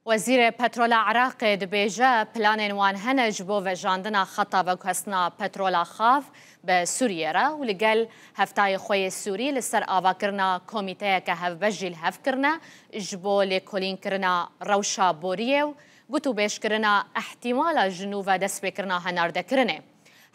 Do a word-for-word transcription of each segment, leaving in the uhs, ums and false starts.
Wezîrê Petrola Iraqê dibêje, planên wan hene ji bo vejandina xeta veguhestina petrola xav bi Sûriyê re û li gel heftayê xwe yê Sûrî li ser avakirina komîteyeke hevbeş jî li hev kirine ji bo lêkolînkirina rewşa boriyê û gotûbêjkirina ihtimala ji nû ve destpêkirina henardekirinê.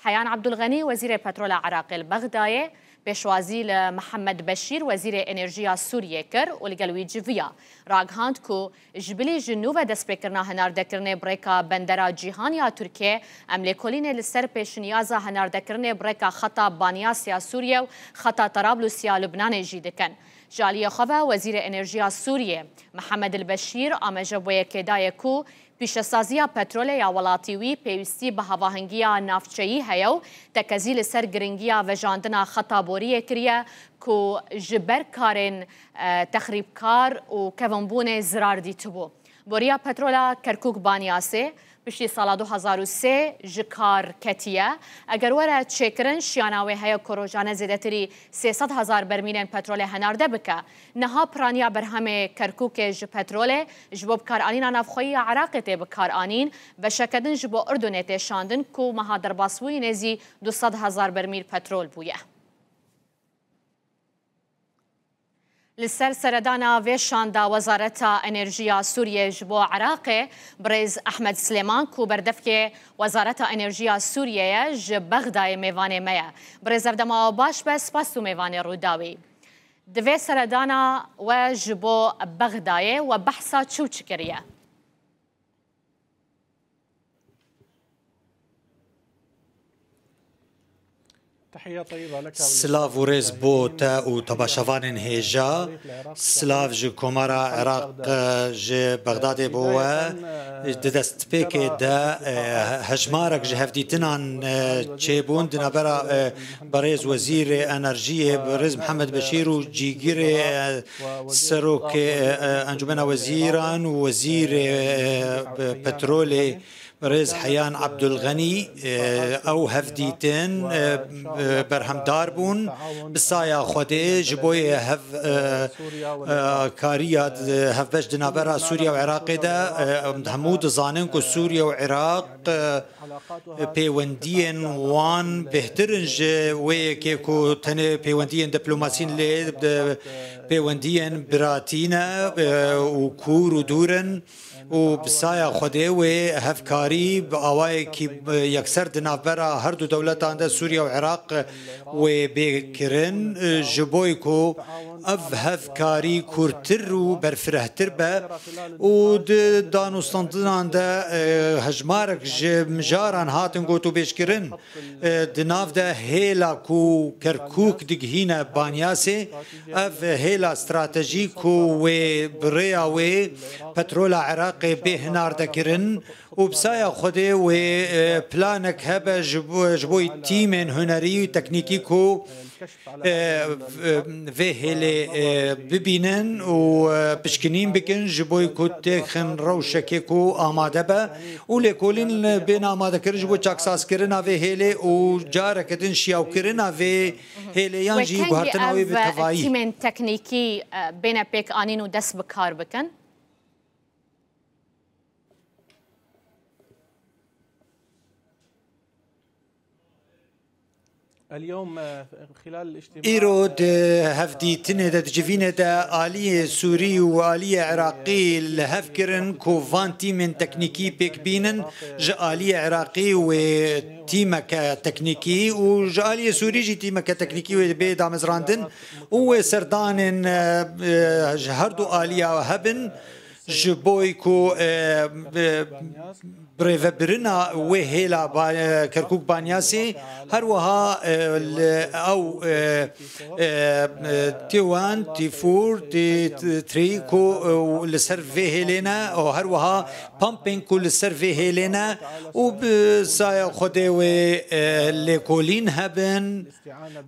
Heyan Abdulxenî, Wezîrê Petrola Iraqê li Bexdayê, pêşwazî li Mihemed Beşîr, Wezîrê Enerjiya Sûriyê kir û li gel wî civiya. Ragihand ku ji bilî ji nû ve destpêkirina hinardekirinê bi rêka bendera Cîhan ya Tirkiyê, em lêkolînê li ser pêşniyaza hinardekirinê bi rêka xeta Banyas ya Sûriyê û xeta Tarablusiya Lubnanê jî dikin. Ji aliyê xwe ve Wezîrê Enerjiya Sûriyê, Mihemed El Beşîr, amaje bo yekê daye ku pîşesaziya petrolê ya welatî wî pêwîstî bi hevahengiya navçeyî heye û tekezî li ser giringiya vejandina xeta boriyê kiriye ku ji ber karên, e, texrîbkar û kevinbûnê zirar dîtibû. Boriya petrola Kerkûk Banyasê piştî sala du hazar û sê ji kar ketiye. Eger were çêkirin, şiyana wê heye ku rojane zêdetirî sê sed hezar bermîlên petrolê henarde bike. Niha piraniya berhemê Kerkûkê ji petrolê ji bo bikaranîna navxweyî ya Iraqê tê bikaranîn, veşeke din ji bo Urdunê tê şandin ku meha derbasbûyî nêzî du sed hezar bermîl petrol bûye. Li ser seredana vê şanda Wezareta Enerjiya Sûriyê ji bo Iraqê, birêz Ehmed Silêman ku berdevkê Wezareta Enerjiya Sûriyê ye, ji Bexdayê mêvanê me ye. Birêz, ev dema baş be, spas tu mêvanê Rûdawî. Di vê seredana we ji bo Bexdayê we behsa çi û çi kiriye? Silav û rêz bo te û temaşevanên hêja. Silav ji Komara Iraq, e, ji Bexdadê bo we. Di destpêkê de, e, hejmarek ji hevdîtinan, e, çêbûn di navbera, e, Birêz Wezîrê Enerjiyê, Birêz Mihemed Beşîr û cîgirê, e, Serokê, e, e, Encûmena Wezîran û Wezîrê, e, Petrolê, Birêz Heyan Abdulxenî, e, ew hevdîtin, e, e, berhemdar bûn. Bi saya Xwedê ji bo yê hev, e, e, kariya di, hevbeş di navbera Sûriye û Iraqê de, e, em hemû dizanin ku Sûriye û Iraq, e, pêwendiyên wan bêhtir in ji wê yekê ku tenê pêwendiyên diplomasî lê, de, pêwendiyên biratî ne, e, û kûr û dûr in û bi saya Xwedê wê hevkarî bi awayekî, e, yekser di navbera her du dewletan de Sûriye û Iraq wê bê kirin, e, ji bo ku ev hevkarî kûrtir û berfirehtir be û di danûstandinan de, e, hejmarek ji mijaran hatin gotûbêjkirin, e, di nav de hêla ku Kerkûk digihîne Banyasê, ev hêla stratejî ku wê bi rêya wê petrola Iraqê bê hinardekirin, û bi saya Xwedê wê, e, planek hebe ji bo, ji bo tîmên hunerî û teknîkî ku, e, v-, vê hêlê, e, bibînin û, e, pişkinîn bikin, ji bo ku têxin rewşekê ku amade be û lêkolîn bên amadekirin ji bo çaksazkirina vê hêlê û careke din şiyawkirina vê hêlê yan jî guhertina wê bi tevayî. Tîmên teknîkî, e, bêne pêkanîn û dest bi kar bikin? Îro di hevdîtinê de, di civînê de aliyê Sûrî û aliyê Iraqî li hev kirin ku van tîmên teknîkî pêk bînin, ji aliyê Iraqî wê tîmeke teknîkî û ji aliyê Sûrî jî tîmeke teknîkî wê bê damezrandin û wê serdanên, e, e, ji her du aliya hebin. Ji bo ku, e, e, birêvebirina wê hêla ba-, e, Kerkûk Banyasê, her wiha, e, li ew, e, e, e, T one, T four, T three ku, e, li ser vê hêlê ne, û her wiha pumpên ku li ser vê hêlê ne, û bi saya Xwedê wê, e, lêkolîn hebin.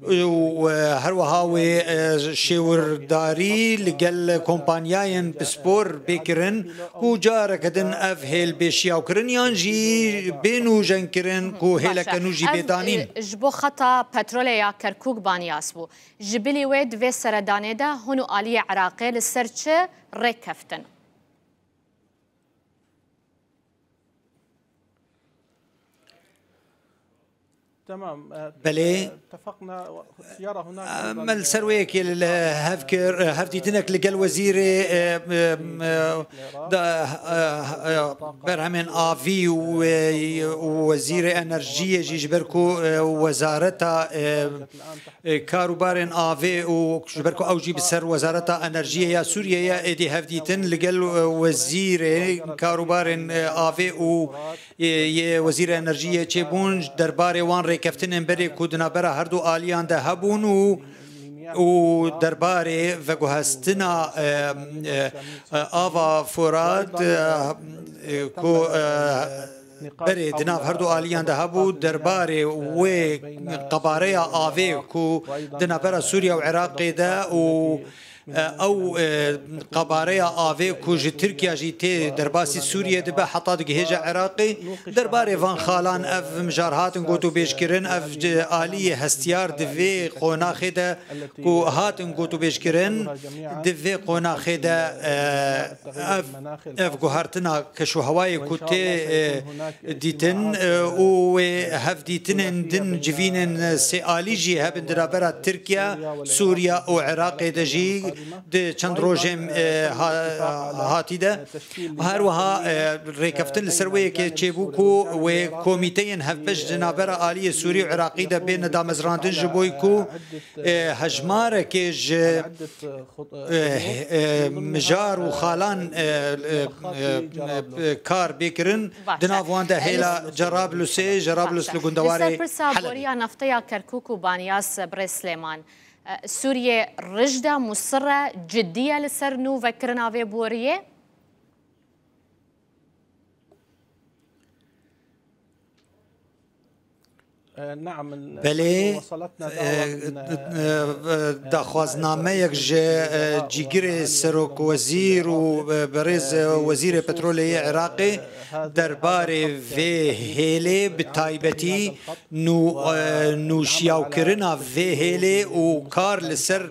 Û, e, her wiha wê, e, şêwirdarî li gel kompanyayên pispor bê kirin ku careke din ev hêl bê şiyawkirin yan jî bê nûjenkirin ku hêleke nû jî bê danîn. Baş e. Ev, e, ji bo xeta petrolê ya Kerkûk banyas bû. Ji bilî wê di vê seredanê de hûn û aliyê Iraqê li ser çi rêk keftin? تمام. Belê. Em li ser wê yekê li hev kir, hevdîtinek li gel wezîrê, e, e, e, da, e, e, berhemên avî û, e, û wezîrê enerjiyê jî, ji ber ku, e, wezareta, e, e, kar û barên avê û ji ber ku ew jî bi ser wezareta enerjiyê ya Sûriyê ye, êdî hevdîtin li gel, e, wezîrê kar û barên, e, avê û, e, yê wezîrê enerjiyê çêbûn, derbarê wan rêkeftinên berê ku di navbera herdu aliyan de hebûn û, û derbarê veguhestina, e, e, e, ava Forat, e, e, ku, e, berê di nav herdu aliyan de hebû, derbarê wê qebareya avê ku di navbera Sûriye û Iraqê de û, e, ew, e, qebareya avê ku ji Tirkiye jî tê derbasî Sûriye dibe heta digihêje Iraqê, derbarê van xalan ev mijar hatin gotûbêjkirin, ev, e, aliyê hestiyar di vê qonaxê de ku hatin gotûbêjkirin, di vê qonaxê de, e, ev, ev guhertina keşûhewayê ku tê, e, dîtin, e, û wê hevdîtinên din civînên sêalî jî hebin di navbera Tirkiye, Sûriye û Iraqê de jî di çend rojên, e, ha-, hatî de. Her wiha, e, rêkeftin li ser wê yekê çêbû ku wê komîteyên hevbeş di navbera aliyê Sûrî û Iraqî de bêne damezrandin, ji bo ku, e, hejmarekê ji, e, e, mijar û xalan, e, e, e, e, kar bê kirin. Baş e. Di nav wan de hêla Cerablusê, Cerablus li gundewarê Helebê. Li ser pirsa boriya nafteya Kerkûk û Banyas, birêz Silêman, e, Sûriye rij de, musir e, cidî ye li ser nû vekirina vê boriyê? Belê, e, e, daxwaznameyek ji, e, cîgirê serokwezîr û, e, berêz, e, wezîrê petrolê yê Iraqê derbarê vê hêlê, bi taybetî nû, e, nûşiyawkirina vê hêlê û kar li ser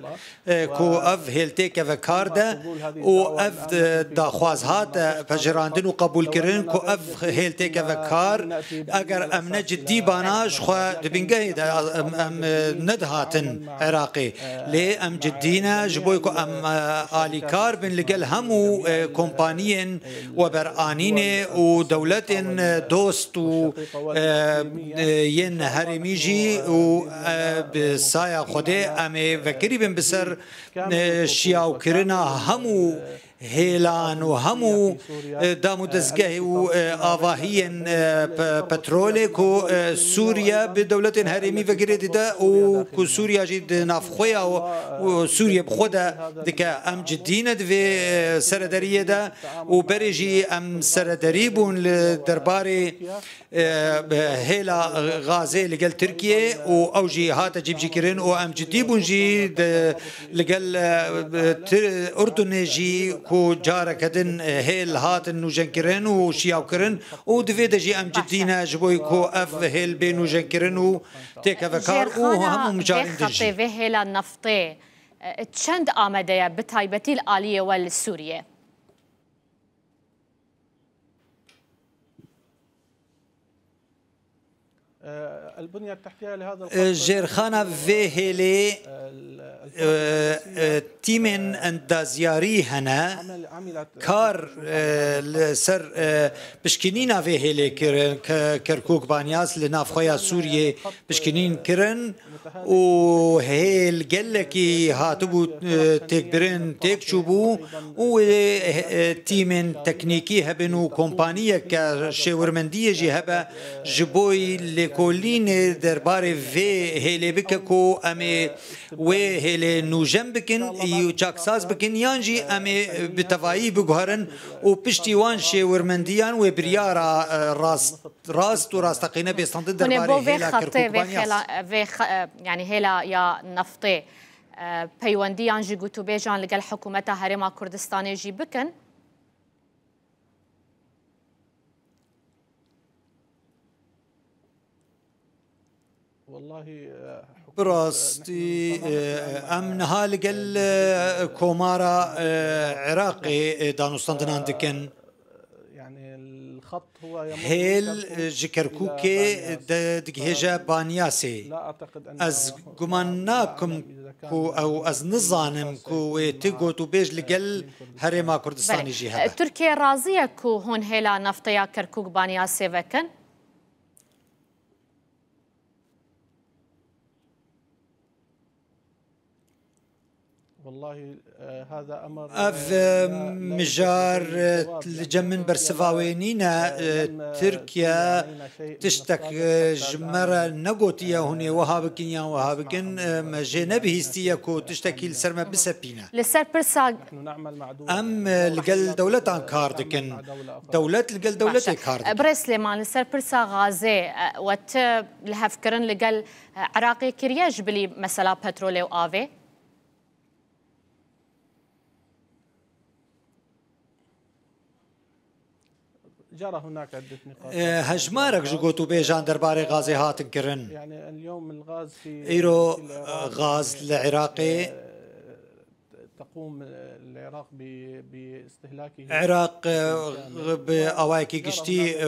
e, ku ev hêl têkeve kar de û ev, e, daxwaz hate pejirandin û qebûlkirin ku ev hêl têkeve kar, eger em ne cidî bana, ji xwe di bingehê de em, em, e, nedihatin Iraqê. Lê em cidî ne, ji bo ku em, e, alîkar bin li gel hemû, e, kompaniyên weberanînê û dewletên, e, dost û, e, e, yên herêmî jî û, e, bi saya Xwedê em ê vekirî bin bi ser, e, şiyawkirina hemû hêlan û hemû, e, dam û dezgehê û, e, avahiyên, e, pe-, petrolê ku, e, Sûriye bi dewletên herêmî vekirê dide û ku Sûriye jî di navxweya û, û Sûriye bi xwe de dike. Em cidî ne di vê, e, serederiyê de û berê jî em serederî bûn li derbarê, e, hêla gazê li gel Tirkiyê û ew jî hate cîbicîkirin û em cidî bûn jî di, li gel, e, Tir-, Urdunê jî ku careke din hêl hatin nûjenkirin û şiyawkirin û di vê de jî em cidî ne ji bo ku ev hêl bê nûjenkirin û têkeve kar û hemû mijarên din jî. Vê hêla naftê, e, çend amade ye, bi taybetî li aliyê we li Sûriyê? Jêrxana vê hêlê, e, e, tîmên endaziyarî hene. Kar, e, li ser, e, pişkinîna vê hêlê kirin, ke-, Kerkûk Banyas li navxweya Sûriyê pişkinîn kirin. û hêl gelekî hatibû, e, têkbirin, têk çûbû û wê, e, tîmên teknîkî hebin û kompaniyeke şêwirmendiyê jî hebe ji bo lêkolînê derbarê vê hêlê bike ku em ê wê hêlê nûjen bikin, û çaksaz bikin, yan jî em ê bi tevayî biguherin û piştî wan şêwirmendiyan wê biryara, e, rast rast û rasteqîne bêstandin derbarê hêla Kerkûk Banyas. Hûn ê bo vê xela-, vê xe-, e, yanî hêla ya naftê, e, peywendiyan ji gotûbêjan li gel hikûmeta Herêma Kurdistanê jî bikin? Bi rastî, e, em niha li gel, e, Komara, e, Iraqê, e, danûstandinan dikin. Hêl ji Kerkûkê de digihêje Banyasê. Ez guman nakim ku ew, ez nizanim ku wê ti gotûbêj li gel Herêma Kurdistanê jî hebe. Tirkiye razî ye ku hûn hêla nafteya Kerkûk Banyasê vekin? Ev, e, mijar, e, li cem min bersiva wê nîne. E, Tirkiye tiştek, e, ji me re negotiye hûn ê wiha bikin yan wiha bikin. E, me jê nebihîstiye ku tiştekî li ser me bisepîne. Li ser pirsa Em, e, li gel dewletan kar dikin. Dewlet li gel dewletê kar dikin. Birêz Silêman, li ser pirsa gazê, e, we ti li hev kirin li gel, e, Iraqê kiriye ji bilî mesela petrolê û avê? E, hejmarek ji gotûbêjan derbarê gazê hatin kirin. Îro, e, gaz li Iraqê Iraq, e, bi awayekî giştî, e,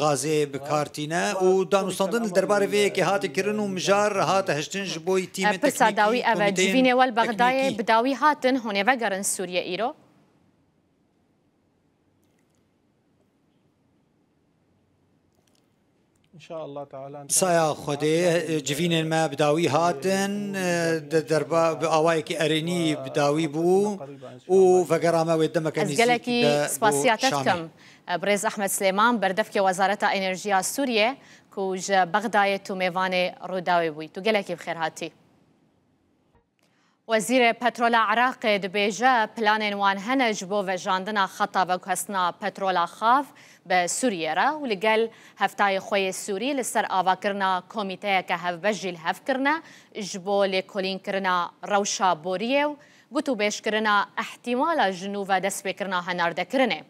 gazê bi kar tîne û danûstandin li derbarê vê yekê hate kirin û mijar hate hiştin ji bo tîmên teknîkî, komîteyên teknîkî. Pirsa dawî ev e, civînê we li Bexdayê bi dawî hatin, hûn ê vegerin Sûriye îro? Saya Xwedê, civînên me bi dawî hatin, di derba, bi awayekî erênî bi dawî bû û vegera me wê demeke nêzîkî de bo Şamê. Ez gelekî spasiya te dikim, birêz Ehmed Silêman, berdevkê Wezareta Enerjiya Sûriyê, ku ji Bexdayê tu mêvanê Rûdawê bûyî. Tu gelekî bi xêr hatî. Wezîrê Petrola Iraqê dibêje, planên wan hene ji bo vejandina xeta veguhestina petrola xav bi Sûriyê re û li gel hevtayê xwe yê Sûrî li ser avakirina komîteyeke hevbeş jî li hev kirine ji bo lêkolînkirina rewşa boriyê û gotûbêjkirina îhtîmala ji nû ve destpêkirina henardekirinê.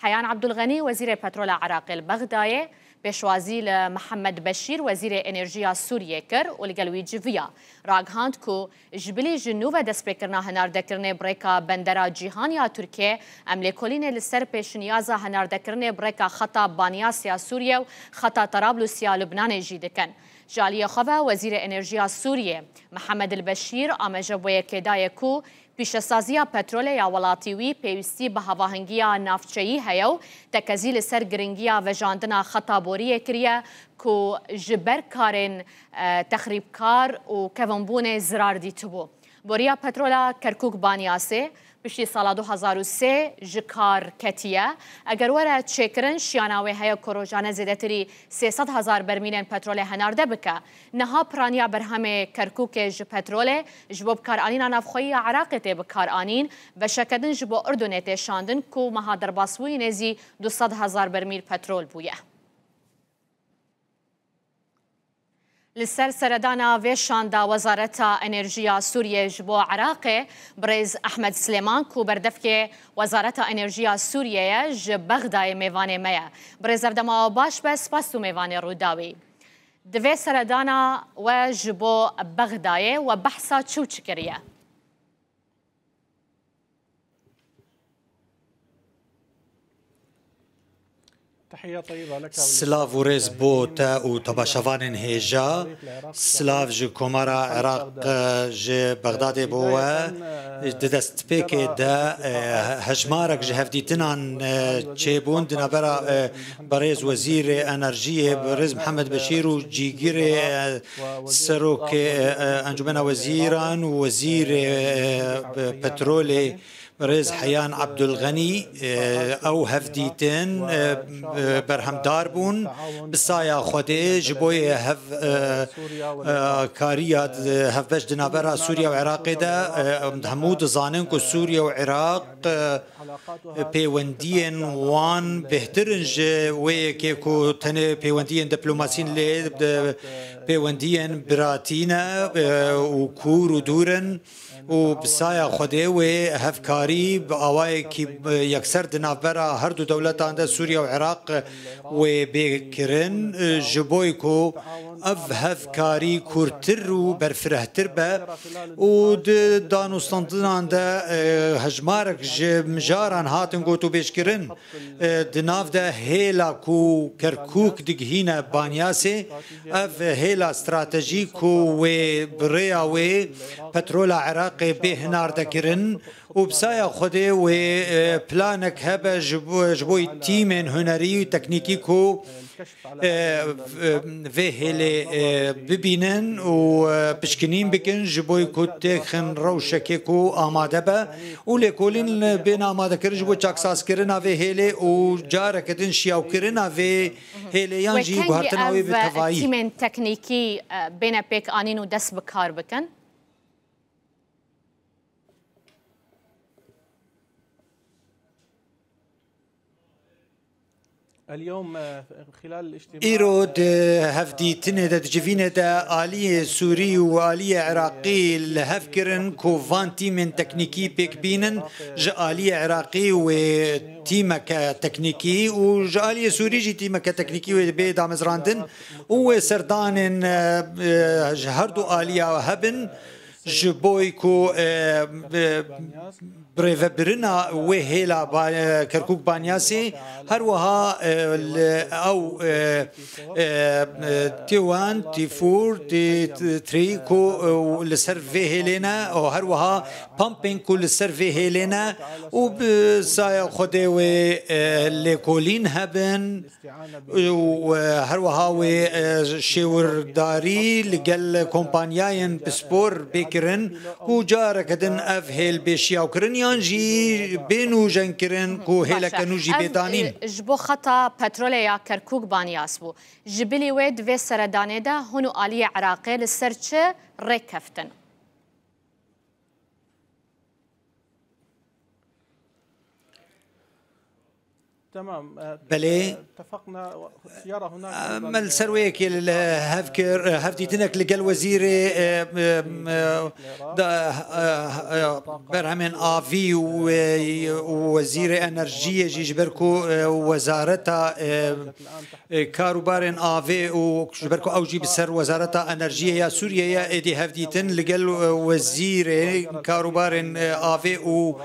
Heyan Abdulxenî, Wezîrê Petrola Iraqê li Bexdayê, pêşwazî li Mihemed Beşîr, Wezîrê Enerjiya Sûriyê kir û li gel wî civiya. Ragihand ku ji bilî ji nû ve destpêkirina hinardekirinê bi rêka bendera Cîhan ya Tirkiyê, em lêkolînê li ser pêşniyaza hinardekirinê bi rêka xeta Banyas ya Sûriyê û xeta Tarablus ya Lubnanê jî dikin. Ji aliyê xwe ve Wezîrê Enerjiya Sûriyê, Mihemed El Beşîr, amaje bo yekê daye ku pîşesaziya petrolê ya welatî wî pêwîstî bi hevahingiya navçeyî heye û tekezî li ser giringiya vejandina xeta boriyê kiriye ku ji ber karên, e, texrîbkar û kevinbûnê zirar dîtibû. Boriya petrola Kerkûk Banyasê piştî sala du hazar û sê ji kar ketiye. Eger were çêkirin, şiyana wê heye ku rojane zêdetirî sê sed hezar bermîlên petrolê henarde bike. Niha piraniya berhemê Kerkûkê ji petrolê ji bo bikaranîna navxweyî ya Iraqê tê bikaranîn, beşeke din ji bo Urdunê tê şandin ku meha derbasbûyî nêzî du sed hezar bermîl petrol bûye. Li ser seredana vê şanda Wezareta Enerjiya Sûriyê ji bo Iraqê, birêz Ehmed Silêman ku berdevkê Wezareta Enerjiya Sûriyê ye, ji Bexdayê mêvanê me ye. Birêz, ev dema we baş be, spas tu mêvanê Rûdawî. Di vê seredana we ji bo Bexdayê we behsa çi û çi kiriye? Silav û rêz bo te û temaşevanên hêja. Silav ji Komara Iraq, e, ji Bexdadê bo we. Di destpêkê de, e, hejmarek ji hevdîtinan, e, çêbûn di navbera, e, Birêz Wezîrê Enerjiyê, birêz Mihemed Beşîr û cîgirê, e, Serokê, e, e, Encûmena Wezîran û Wezîrê, e, e, Petrolê, birêz Heyan Abdulxenî, e, ew hevdîtin, e, e, berhemdar bûn. Bi saya Xwedê ji bo yê hev, e, e, kariya, e, hevbeş di navbera Sûriye û Iraqê de, e, em hemû dizanin ku Sûriye û Iraq, e, pêwendiyên wan bêhtir in ji wê yekê ku tenê pêwendiyên diplomasî ne, lê pêwendiyên biratî ne, e, û kûr û dûr in. û bi saya Xwedê wê hevkarî bi awayekî, e, yekser di navbera her du dewletan de, Sûriye û Iraq, wê bê kirin, e, ji boy ku ev hevkarî kûrtir û berfirehtir be û di danûstandinan de, e, hejmarek ji mijaran hatin gotûbêjkirin. E, di nav de hêla ku Kerkûk digihîne Banyasê, ev hêla stratejî ku wê bi rêya wê petrola Iraqê bê hinardekirin û bi saya Xwedê wê, e, planek hebe ji bo, ji bo tîmên hunerî û teknîkî ku, e, v-, vê hêlê, e, bibînin û, e, pişkinîn bikin, ji bo ku têxin rewşekê ku amade be û lêkolîn bên amadekirin ji bo çaksaskirina vê hêlê û careke din şiyawkirina vê hêlê yan Wê jî kengî guhertina wê bi ev, e, tevayî. Tîmên teknîkî, e, bêne pêk anîn û dest bi kar bikin? اليوم، آه، خلال الاجتماع، Îro di hevdîtinê de, di civînê de aliyê Sûrî û aliyê Iraqî li hev kirin ku van tîmên teknîkî pêk bînin, ji aliyê Iraqî wê tîmeke teknîkî û ji aliyê Sûrî jî tîmeke teknîkî wê bê damezrandin û wê serdanên, e, e, ji her du aliya hebin. Ji bo ku, e, e, birêvebirina wê hêla ba-, e, Kerkûk Banyasê, her wiha, e, li ew, e, e, e, T one, T four, T three ku, e, li ser vê hêlê ne û her wiha pumpên ku li ser vê hêlê ne û bi saya Xwedê wê, e, lêkolîn hebin. û, e, her wiha wê, e, şêwirdarî li gel kompanyayên pispor bê kirin ku careke din ev hêl bê şiyawkirin yan jî bê nûjenkirin ku hêleke nû jî bê danîn. Baş e. Ev, e, ji bo xeta petrolê ya Kerkûk banyas bû. Ji bilî wê di vê seredanê de hûn û aliyê Iraqê li ser çi rêk keftin? Belê. Em li ser wê yekê li hev kir, hevdîtinek li gel wezîrê, e, e, e, da, e, e, berhemên avî û, e, û wezîrê enerjiyê jî, ji ber ku, e, wezareta, e, e, karûbarên avê û ji ber ku ew jî bi ser wezareta enerjiyê ya Sûriyê ye, êdî hevdîtin li gel, e, wezîrê karûbarên, e, avê û,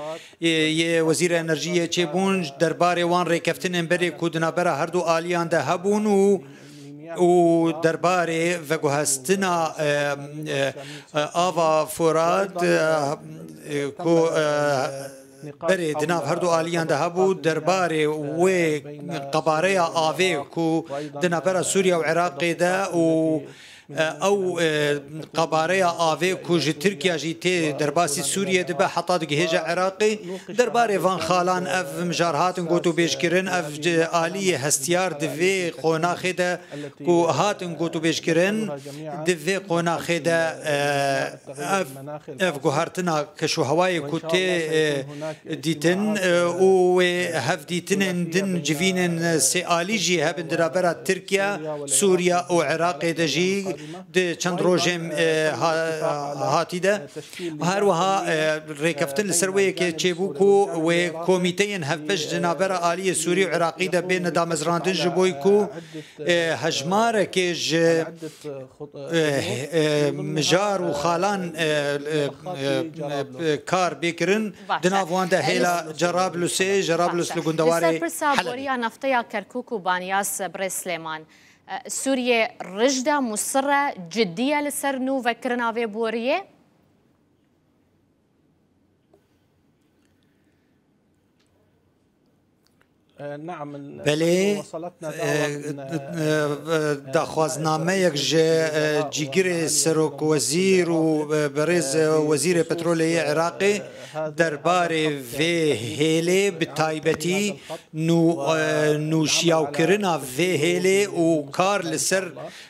e, yê wezîrê enerjiyê çêbûn, derbarê wan rêkeftinên berê ku di navbera her du aliyan de hebûn û, û derbarê veguhestina, e, e, e, ava Forat, e, e, ku, e, berê di nav her du aliyan de hebû, derbarê wê qebareya avê ku di navbera Sûriye û Iraqê de û, e, ew, e, qebareya avê ku ji Tirkiye jî tê derbasî Sûriye dibe heta digihêje Iraqê. Derbarê van xalan ev mijar hatin gotûbêjkirin, ev aliyê hestiyar di vê qonaxê de ku hatin gotûbêjkirin, di vê qonaxê de, e, ev, ev guhertina keşûhewayê ku tê, e, dîtin, e, û wê hevdîtinên din civînên sêalî jî hebin di navbera Tirkiye, Sûriye û Iraqê de jî di çend rojên, e, ha-, hatî de. Her wiha, e, rêkeftin li ser wê yekê çêbû ku wê komîteyên hevpêş di navbera aliyê Sûrî û Iraqî de bêne damezrandin ji bo ku, e, hejmarekê ji, e, e, mijar û xalan, e, e, e, e, kar bê kirin. Baş e. Di nav wan de hêla Cerablusê, Cerablus li gundewarê Helebê. Li ser pirsa boriya nafteya Kerkûk û Banyas, Birêz Silêman, e, Sûriyê rij de, musir e, cidî ye li ser nû vekirina vê boriyê? Belê, e, e, e, daxwaznameyek ji, e, cîgirê serokwezîr û, e, berêz, e, wezîrê petrolê yê Iraqê derbarê vê hêlê, bi taybetî nû, e, nûşiyawkirina vê hêlê û kar li ser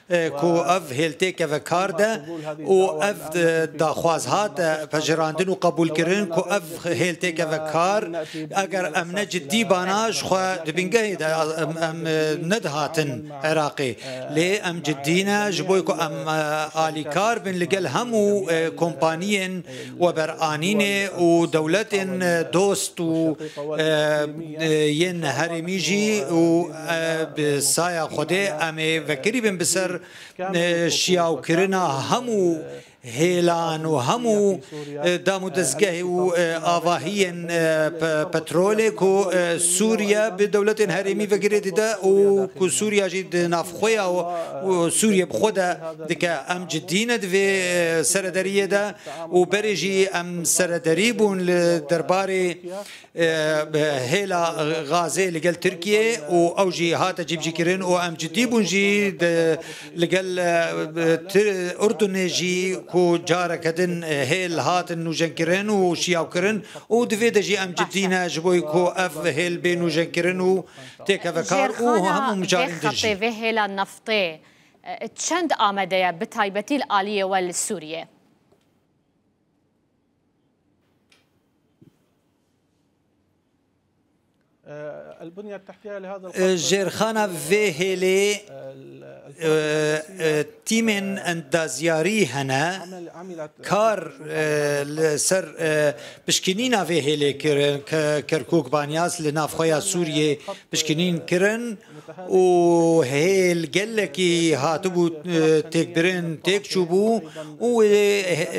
e, ku ev hêl têkeve kar de û ev, e, daxwaz hate pejirandin û qebûlkirin ku ev hêl têkeve kar. Eger em ne cidî bana, ji Xwe di bingehê de em, em, e, nedihatin Iraqê. Lê em ciddî ne, ji bo ku em, e, alîkar bin li gel hemû, e, kompaniyên weberanînê û dewletên, e, dost û, e, e, yên herêmî jî û, e, bi saya Xwedê em ê vekirî bin bi ser, e, şiyawkirina hemû hêlan û hemû, e, dam û dezgehê û, e, avahiyên, e, pe-, petrolê ku, e, Sûriye bi dewletên herêmî vegirê dide û ku Sûriye jî di navxweya û, û Sûriye bi xwe de dike. Em cidî ne di vê, e, serederiyê de û berê jî em serederî bûn li derbarê e, hêla gazê li gel Tirkiyê û ew jî hate cîbicîkirin û em cidî bûn jî di, li gel, e, Tir-, Urdunê jî ku careke din, e, hêl hatin nûjenkirin û şiyawkirin û di vê de jî em cidî ne ji bo ku ev hêl bê nûjenkirin û têkevekar û hemû mijarên din jî. Vê hêla neftê, e, çend amade ye, bi taybetî li aliyê we li Sûriyê? Jêrxana vê hêlê, e, e, tîmên endazyarî hene. Kar, e, li ser, e, pişkinîna vê hêlê kirin, Ke-, Kerkûk Banyas li navxweya Sûriyê pişkinîn kirin. û hêl gelekî hatibû, e, têkbirin, têk çûbû û wê,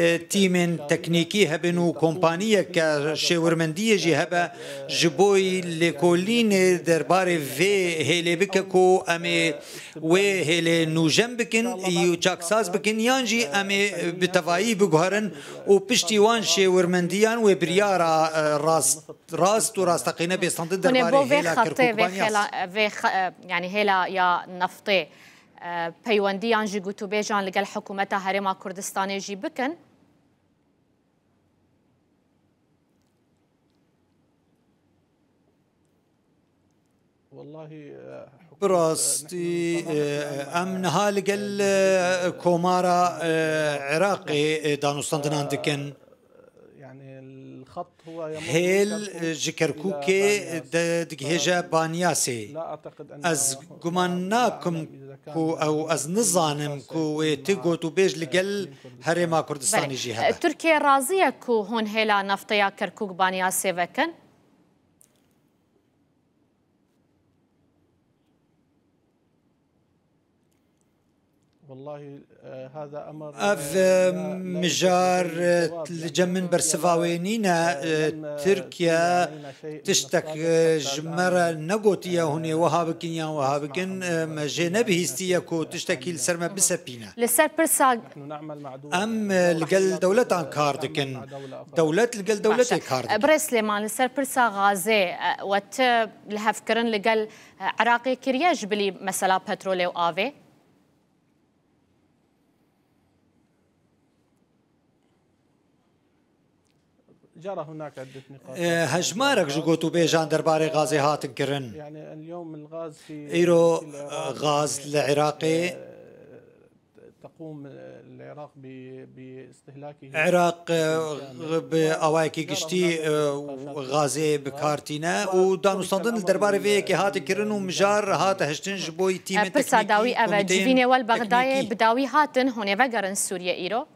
e, tîmên teknîkî hebin û kompaniyeke şêwirmendiyê jî hebe ji bo lêkolînê derbarê vê hêlê bike ku em ê wê hêlê nûjen bikin, û çaksaz bikin yan jî em ê bi tevayî biguherin û piştî wan şêwirmendiyan wê biryara, e, rast rast û rasteqîne bêstandin derbarê hêla Kirkûk Banyas. Hûn ê bo vê xetê, vê xe-, e, vê xe-, e, yanî hêla ya neftê, e, peywendiyan ji gotûbêjan li gel hikûmeta Herêma Kurdistanê jî bikin? Bi rastî, e, em niha li gel, e, Komara, e, Iraqê, e, danûstandinan dikin. Hêl, e, ji Kerkûkê de digihêje Banyasê. Ez guman nakim ku ew, ez nizanim ku wê ti gotûbêj li gel Herêma Kurdistanê jî hebe. Belê. Tirkiye razî ye ku hûn hêla nefteya Kerkûk Banyasê vekin? Ev, e, mijar, e, li cem min bersiva wê nîne, e, Tirkiye tiştek, e, ji me re negotiye, hûn ê wiha bikin yan wiha bikin, e, me jê nebihîstiye ku tiştekî li ser me bisepîne. Li ser pirsa Em, e, li gel dewletan kar dikin. Dewlet li gel dewletê kar dikin. Birêz Silêman, li ser pirsa gazê, e, we ti lihevkirin li gel, e, Iraqê kiriye ji bilî mesela petrolê û avê? E, hejmarek ji gotûbêjan derbarê gazê hatin kirin. Îro, e, gaz li Iraqê تقوم العراق ب- باستهلاكه Iraq, e, bi awayekî giştî, e, gazê bi kar tîne û danûstandin li derbarê vê yekê hate kirin û mijar hate hiştin ji bo tîmên teknîkî, komîteyên teknîkî. Pirsa dawî ev e, civînê we li Bexdayê bi dawî hatin, hûn ê vegerin Sûriye îro?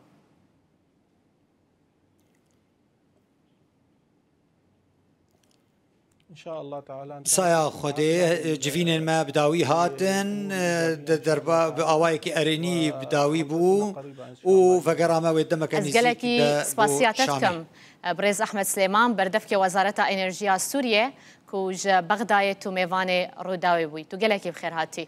Saya Xwedê, civînên me bi dawî hatin, de-, derba-, bi awayekî erênî bi dawî bû û vegera me wê demeke nêzîk de bo Şamê. Ez gelekî spasiya te dikim, birêz Ehmed Silêman, berdevkê Wezareta Enerjiya Sûriyê, ku ji Bexdayê tu mêvanê Rûdawê bûyî. Tu gelekî bi xêr hatî.